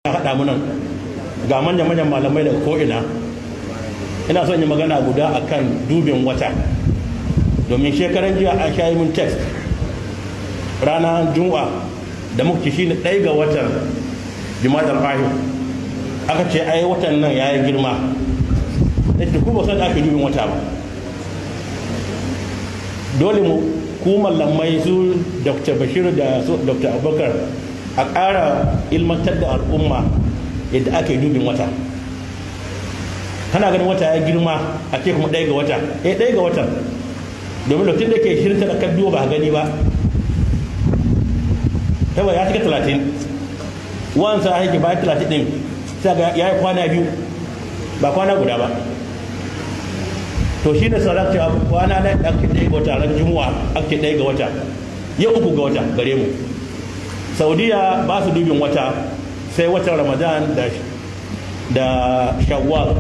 Haɗa mu nan ga manyan-manyan malamai daga ko'ina. Ina son yi magana guda akan dubin wata, domin shekaran jiya an sha mun text ranar Juma'a da muka shi ne 1 ga watan Juma'ar Ahir. Aka ce ai watan nan ya yi girma. Da ku ba san da ake dubin wata ba. Dole mu ku mallamai, su Dr. Bashir da su Dr. Abubakar, a ƙara ilmantar da al'umma yadda ake dubin wata. Kana ganin wata ya girma, a ce kuma 1 ga wata. Eh, 1 ga watan, domin lokacin da ke shirin ta kan biyo ba gani ba, taba ya cika 30, wansa yake bayan 30 ɗin, sai ga ya yi kwana 2, ba kwana guda ba. To shi ne sauran cewa kwana na ake 1 ga wata, ran Juma'a ake 1 ga wata, yau 3 ga wata gare mu. Saudiya ba su dubin wata sai watan Ramadan da Shawwal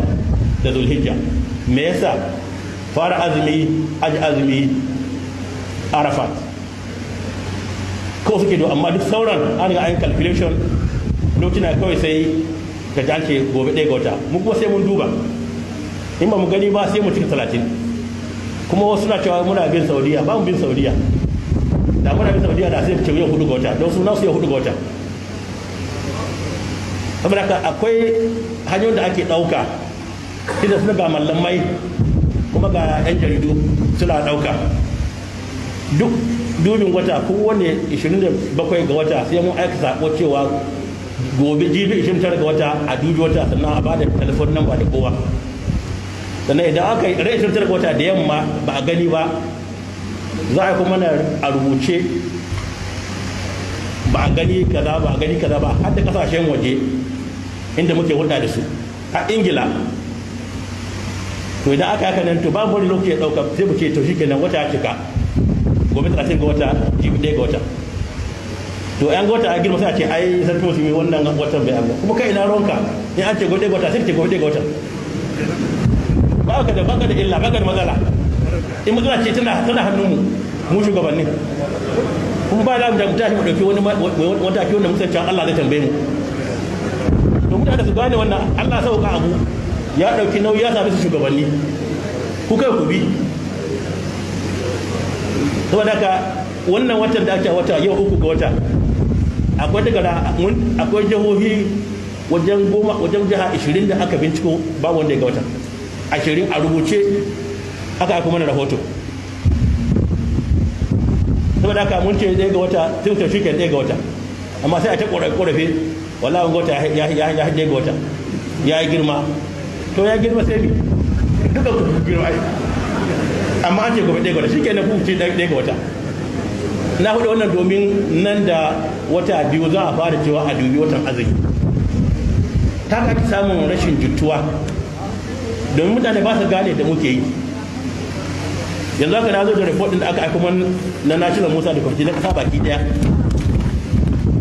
da Zulhijja. Me yasa? Fara azumi, aji azumi, Arafat ko suke do. Amma duk sauran an ga an calculation lokacin kawai, sai ka ji an ce gobe 1 ga wata. Mu kuma sai mun duba, in ba mu gani ba sai mu cika 30. Kuma wasu na cewa muna bin Saudiya. Ba mu bin Saudiya. Da muna bin Saudiya, da sai mu ce yau 4 ga wata, don su nasu yau 4 ga wata. Saboda haka akwai hanyoyin da ake ɗauka, inda suna ga mallamai kuma ga 'yan jaridu suna ɗauka. Duk dubin wata, kowane 27 ga wata, sai mun aika sako cewa gobe, jibi 29 ga wata a dubi wata, sannan a bada telephone number da kowa. Sannan idan aka yi rai 29 ga wata da yamma ba a gani ba, za a kuma a rubuce ba a gani kaza ba, a gani kaza ba, har da kasashen waje inda muke hulɗa da su a Ingila. To idan aka haka nan, to babu wani lokaci ya ɗauka, sai mu ce to shikenan, wata ya cika, gobe 30 ga wata, jibi 1 ga wata. To yan ga wata a girma, sai a ce ai sarki musulmi, wannan watan bai abu. Kuma kai ina ronka? In an ce gobe 1 ga wata, sai ce gobe 1 ga wata. Ba ka da illa, ba ka da matsala. In matsala ce, tana hannunmu mu shugabanni. Kuma ba da mu tashi mu dauki wani mataki wanda musan cewa Allah zai tambaye mu. To mutane su gane wannan, Allah sauka abu ya dauki nauyi, ya sami su shugabanni, ku kai ku bi. Saboda haka wannan watan da ake wata yau 3 ga wata, akwai daga akwai jihohi wajen 10, wajen jiha 20 da aka binciko, ba wanda ya ga wata. 20 a rubuce aka aiko mana rahoto. Saboda haka mun ce 1 ga wata, sai wuce shi ke 1 ga wata. Amma sai a ta korafe, wallahi wanga wata ya 1 ga wata ya yi girma. To ya girma sai mi? Duka ku girma ai. Amma an ce gobe 1 ga wata, shi ke na ku ce 1 ga wata. Na hudu wannan domin nan da wata 2 za a fara cewa a dubi watan azumi. Ta kaki samun rashin jituwa, domin mutane ba su gane da muke yi. Yanzu aka na zo da report din da aka aiko man na National Musa da Kwamiti na kasa baki daya,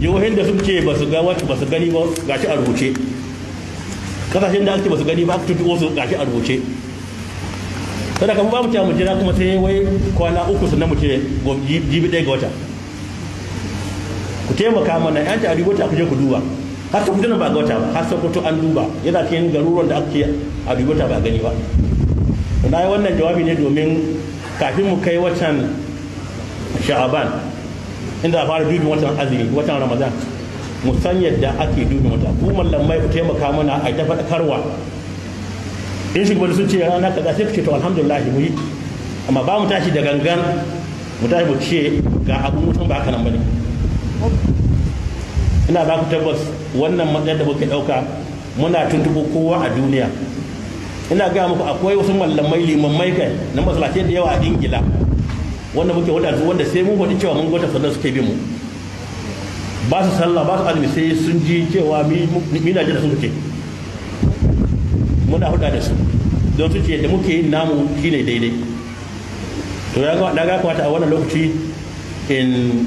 jihohin da sun ce ba su ga wata, ba su gani ba, gashi a rubuce. Kasashen da aka ce ba su gani ba, aka tuntuɓo su, gashi a rubuce. Sada kuma ba mu ce mu jira kuma sai wai kwana 3 sannan mu ce jibi 1 ga wata. Ku taimaka mana, yan ta wata, ku je ku duba. Har Sokoto ba ga wata ba, har Sokoto an duba, yana cikin garuruwan da aka ce a dubi wata ba gani ba. Na yi wannan jawabi ne domin kafin mu kai watan Sha'aban, inda a fara dubin watan azumi, watan Ramadan, mu san yadda ake dubin wata. Ku mallamai ku taimaka mana a ta faɗakarwa. In shugabanni sun ce rana kaza, sai ku ce to alhamdulillah mu yi. Amma ba mu tashi da gangan, mu tashi mu ce ga abu mutum, ba haka nan bane. Ina ba ku tabbas, wannan matsayin da muke ɗauka, muna tuntuɓo kowa a duniya. Ina gaya muku, akwai wasu mallamai, limammai kai na masallatai da yawa a Ingila wanda muke wada su, wanda sai mun faɗi cewa mun gwata sannan suke bi mu. Ba su sallah, ba su azumi, sai sun ji cewa mi na jira sun ce muna huda da su, don su ce da muke yin namu shine daidai. To ya ga ga kamata a wannan lokaci in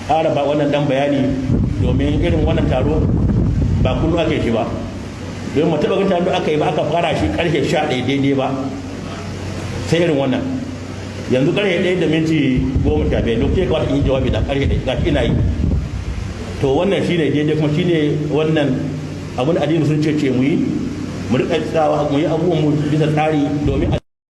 ƙara ba wannan dan bayani, domin irin wannan taro ba kullum ake shi ba, don mu taɓa ganin taron da aka yi ba aka fara shi karfe 11 daidai ba, sai irin wannan. Yanzu karfe 1:15, lokacin ya kamata in yi jawabi da karfe 1, ga ina yi. To wannan shine daidai, kuma shine wannan. Abin addini sun ce mu yi, mu rika tsawa, mu yi abubuwan mu bisa tsari domin